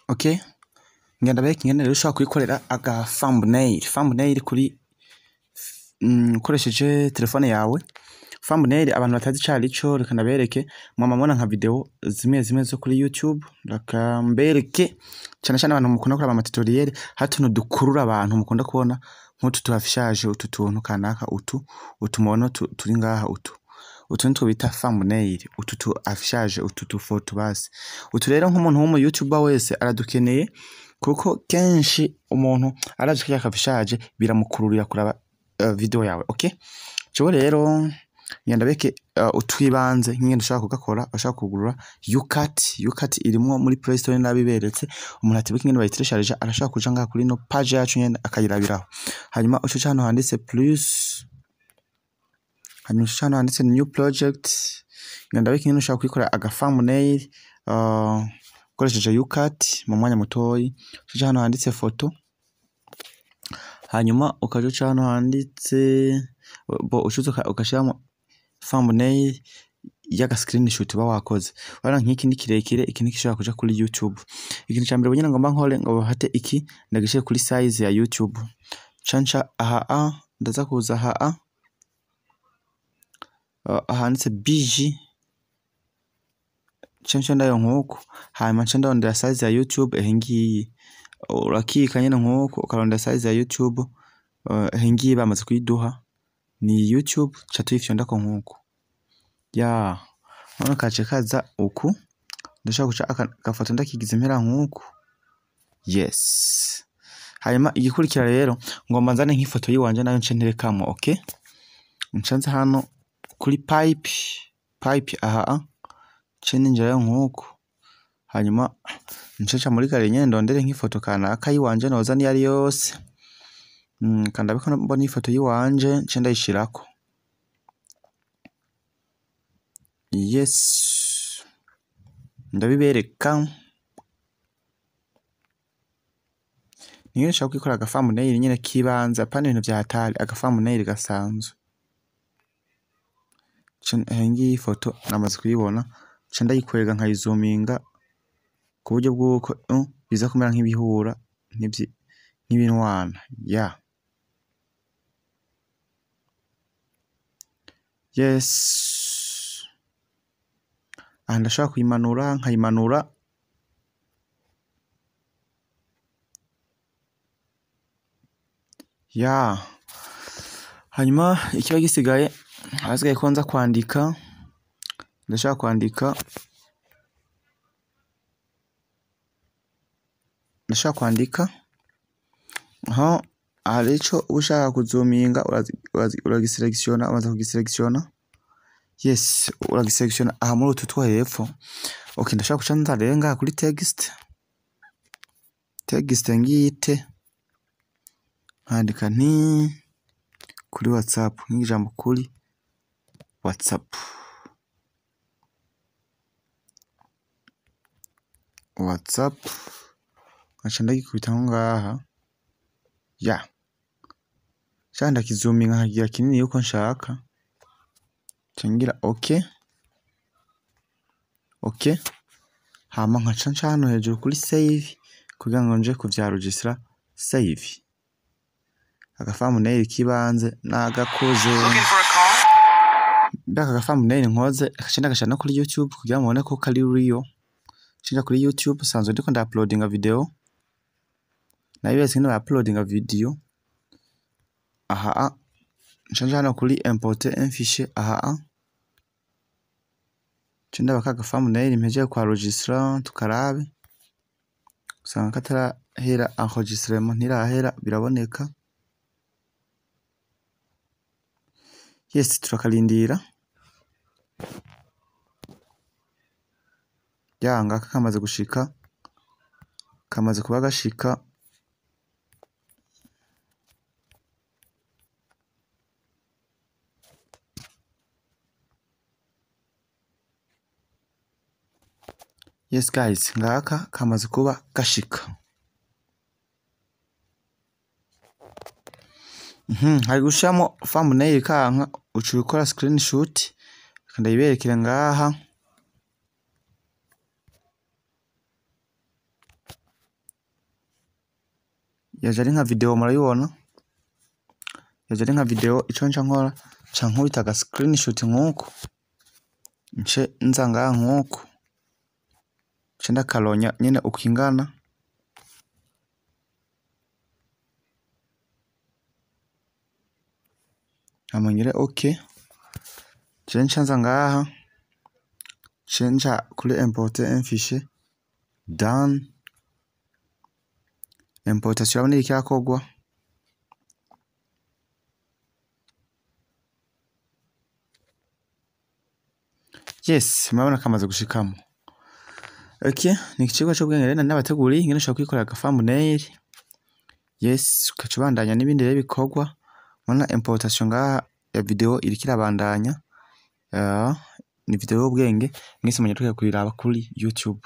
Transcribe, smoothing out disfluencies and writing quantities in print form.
Okay, ngenda bereka ingene rero ushobora kuyikorera aga thumbnail. Thumbnail kuri ukoresheje telefone yawe. Thumbnail abantu batazi ico arico, reka ndabereke. Mwama mubona nka video zimwe zimwe zo kuri YouTube, reka mbereke cane cane abantu mukunda kuraba ama tutoriel, hari utuntu dukurura abantu mukunda kubona nk'utu tu affichage, utu tuntu kanaka, utu mubona turi ngaha, utu nitwo bita thumbnail, utu tu affichage, utu tu photo basi. Utu rero nk'umuntu w'umu YouTuber wese aradukeneye, kuko kenshi umuntu araje kajya affichage biramukururira kuraba video yawe. Okay, jewe rero ngenda beke utwibanze nk'ingene ushaka kugakora. Bashaka kugurura YouCut. YouCut irimwo muri Play Store nabiberetse. Umuntu atibuka ingene bayiteresharije arashaka kuja ngaha kuri no page yacu nyene akayirabiraho. Hanyuma uca hano handitse plus, hanyuma uca hano handitse new project. Ngenda beke ingene ushaka kuyikora aga thumbnail ukoresheje YouCut mu mwanya mutoyi. Uca hano handitse photo, hanyuma ukaja uca hano handitse bo, ucuza ukashiramo thumbnail y'aga screenshot uba wakoze. Urabona nk'iki ni kirekire, iki ni gishobora kuja kuri YouTube. Ikintu ca mbere nyene ngomba nkore ngo bafate iki ndagishire kuri size ya YouTube. Canca aha a, ndaza kuza aha a, ahanditse BG, canca ndayo nkuko, hanyuma nca ndondera size ya YouTube ehe ngiyi. Urakika nyene nkuko ukarondera size ya YouTube, ehe ngiyi bamaze kuyiduha ni YouTube, ca tuyifyondako nkuko. Ya, urabona kace kaza uku, ndashaka guca aka gafoto ndakigiza impera nkuko. Yes. Hanyuma igikurikira rero ngomba nzane nk'ifoto yiwanje nayo nce nterekamwo. Okay, ncanze hano kuri pipe aha, nce ninjirayo nkuko, hanyuma nceca muri gare nyene ndondere nk'ifoto kanaka yiwanje noza niyo ari yose. Kanda biko mbona ifoto yiwanje nce ndayishirako. Yes, ndabibereka. Niyo nshaka kwikora aga thumbnail nyene kibanza, apana ibintu vya hatari, aga thumbnail gasanzwe. Ngiyi ifoto namaze kuyibona, nca ndayikwega nkayizuminga ku buryo bw'uko biza kumera nk'ibihura nk'ibinwana. Ya. Yes. Aha ndashaka kuyimanura, nkayimanura. Ya. Hanyuma ikiba gisigaye, hasigaye ko nza kwandika. Ndashaka kwandika. Ndashaka kwandika. Aha, hari ico ushaka kuzuminga, uragiselektiona, ubanza kugiselektiona. Yes, uragiselektiona aha muri utu two hepfo. Okay, ndashaka guca nza rero ngaha kuri text. Text ngiyite. Nkandika nti kuri WhatsApp, nk'ijambo kuri WhatsApp. WhatsApp nkaca ndagikubita aho ngaha. Ya. Nshaka ndakizuminga nkakigira kinini yuko nshaka. Nca ngira okay. Okay. Hama nkaca nca hano hejuru kuri save kugira ngo nje kuvyaregistra save. Aga thumbnail kibanze nagakoze. Mbega aga thumbnail nkoze, nkaca ndagashira no kuri YouTube kugira mubone ko kari real. Nca kuri YouTube sanzwe ndiko nda uploadinga video. Nabiberetse ingene ba uploadinga video. Aha, nca nja hano kuri importer un fichier. Aha, nca ndaba ka thumbnail mpejeje kwa registra tukarabe. Usanga katarahera enregistrement, ntirahera biraboneka. Yes, turakarindira. Ya, ngaka kamaze gushika, kamaze kuba gashika. Yes guys, ngaka kamaze kuba gashika. Hari gushiramo thumbnail kanka uca ukora screenshot, reka ndayiberekere ngaha. Yaje ari nka video, murayibona, yaje ari nka video. Ico nca nkora, nca nkubita aga screenshot nkuko, nce nza ngaha nkuko, nce ndakaronya nyene uko ingana. Hama ngire okay. Je nca nza ngaha, nce nja kuri importer un fichier, done. Importation urabona iriko irakorwa. Yes, murabona kamaze gushikamo. Okay, ni icigwa c'ubwenge rero nari nabateguriye ingene ushobora kwikorera aga thumbnail. Yes, ugaca ubandanya n'ibindi rero bikorwa. Murabona importation ngaha ya video iriko irabandanya. Ni video y'ubwenge, mwese munyaruke kuyiraba kuri YouTube.